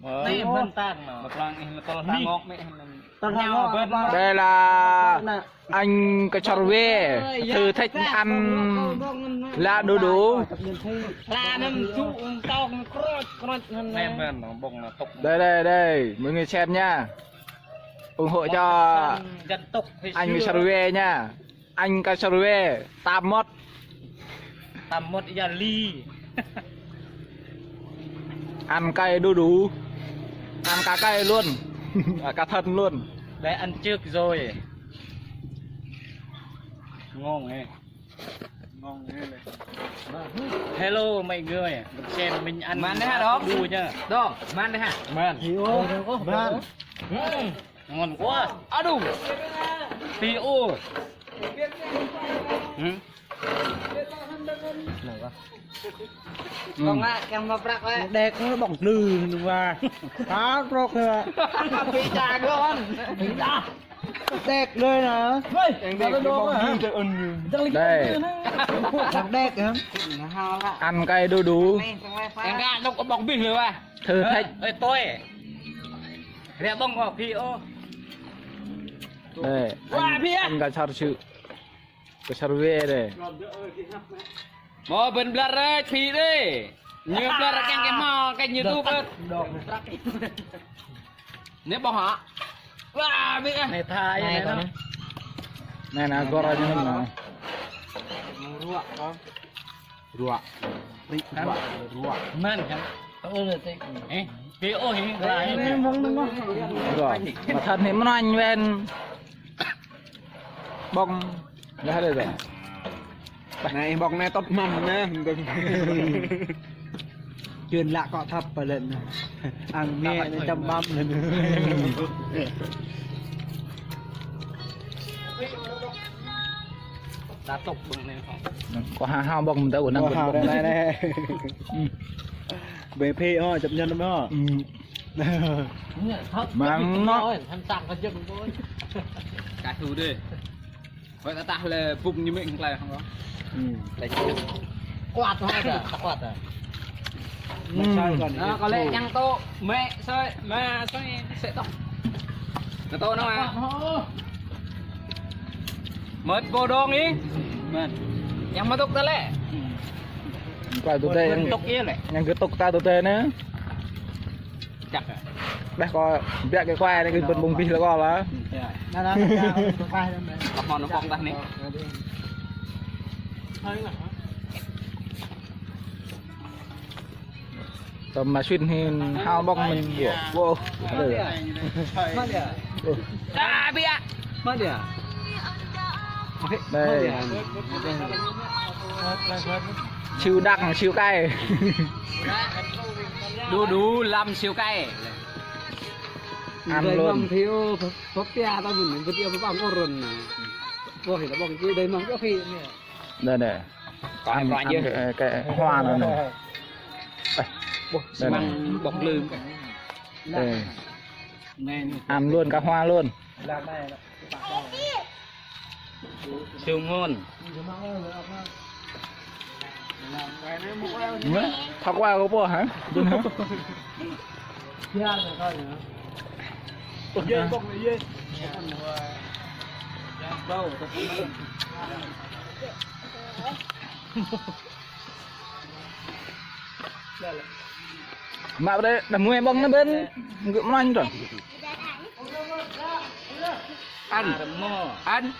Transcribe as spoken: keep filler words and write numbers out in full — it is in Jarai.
Mă. Anai bơ̆n tang nă. Mă plang ih mă tơl hơngŏk mă. Tơl hơngŏk. Đây là anh Kơsor Wê, thử thách ăn lá đu đủ. Hla anŭn tŭ tong kroch kroch anŭn. Anai bơ̆n, ƀong nă tŭk. Đây, đây, đây, mọi người xem nha. Ủng hộ cho anh Kơsor Wê nha. Anh Kơsor Wê, tam mốt. Tam mốt ia li. Ăn cay đu đủ. Ăn cả cay luôn. Cả thân luôn. Đây ăn trước rồi. Ngon hả? Ngon hả? Hello mọi người, xem mình ăn đu nha. Đó, man đấy hả? Man. Ngon quá. Aduh. Pi ô. Hm? Bông á, kem mă prăk lĕ. Đek nó bông lư nua. Tá trok hă. Pi ča gon. Đek đơi nă. Đek bông lư. Đây. Đek hă. Ăn cay đu đủ. Em gak lục bông bih lư à. Thử thách. Ê, tôi. Rẽ bông kơ Phi ô. Đây, anh, anh Kơsor Wê. Kơsor Wê đây. Mă bơ̆n blar rơi Phi đi. Ñu blar keng keng mă keng ñu tŭ bơ̆n. Anai ƀơ̆ng hă? Wah, ƀiă. Anai tha anai nă. Anai nă, gor anai nă. Ruă kơ. Ruă. Ruă. Ruă. Man kan? Ơ, tê. Ê, kê ô hĭ, ruă hĭ. Ruă. Mă thâo anai mơnuă anh wen. Ƀơ̆ng. Anai ƀơ̆ng anai tŏt măm anai. Čưn lă kơ thâo pơlĕn. Ang mie anai čăm măm anai. Ta tŏk ƀơ̆ng anai. Kơ hă hă ƀơ̆ng mơ̆n tơ anăm ƀơ̆ng. Bê phê hă, chấp nhận hă. Mang nó. Ka thu đi. Hơi ta tah lĕ bŭk ñu mĕ hăng klai hăng. Klai. Kuat hă, ta kuat hă. Nă, kơ lĕ yang tŭ mĕ sơi, mă sơi, sơi tŏk. Nă tŭ nă mă. Mơ̆t bô dong ih. Mơ̆t. Yang mă tŭk ta lĕ. Klai tŭ tê yang tŭk ih lĕ. Yang kơ tŭk ta tŭ tê nă. Čăk. Ƀĕ kơ, ƀĕ kơ kuai anai kơ bơ̆n ƀơ̆ng bih lĕ kơ lah. Nă, nă, nă, kuai anai. Kơ hmâo nă ƀơ̆ng tah anai. Tơm mă suyên hĭ hao ƀơ̆ng mơ̆n ƀu. Ƀu. Mă dia. Mă dia. Mă dia. Đây. Siu đăk, siu cay. Đu đủ lăm siu cay. Ăn luôn. Măm Phi ô, bơ̆ pia ta bơ̆n, bơ̆ pia bơ̆ păng ôron. Ƀôh, ta ƀơ̆ng kơ đây măm kơ Phi anai. Đây, đây. Ăn, ăn cái, cái hoa nó này. Ơ. Ƀôh, đây, xi măng ƀơ̆ng lư. Đây. Ăn luôn cả hoa luôn. Siu ngon. Thak wa kơ ƀôh hă? Mă ƀơi, đah mui ƀơ̆ng nă bơ̆n. Gơ̆ mơnuă anŭn. Ăn. Ăn.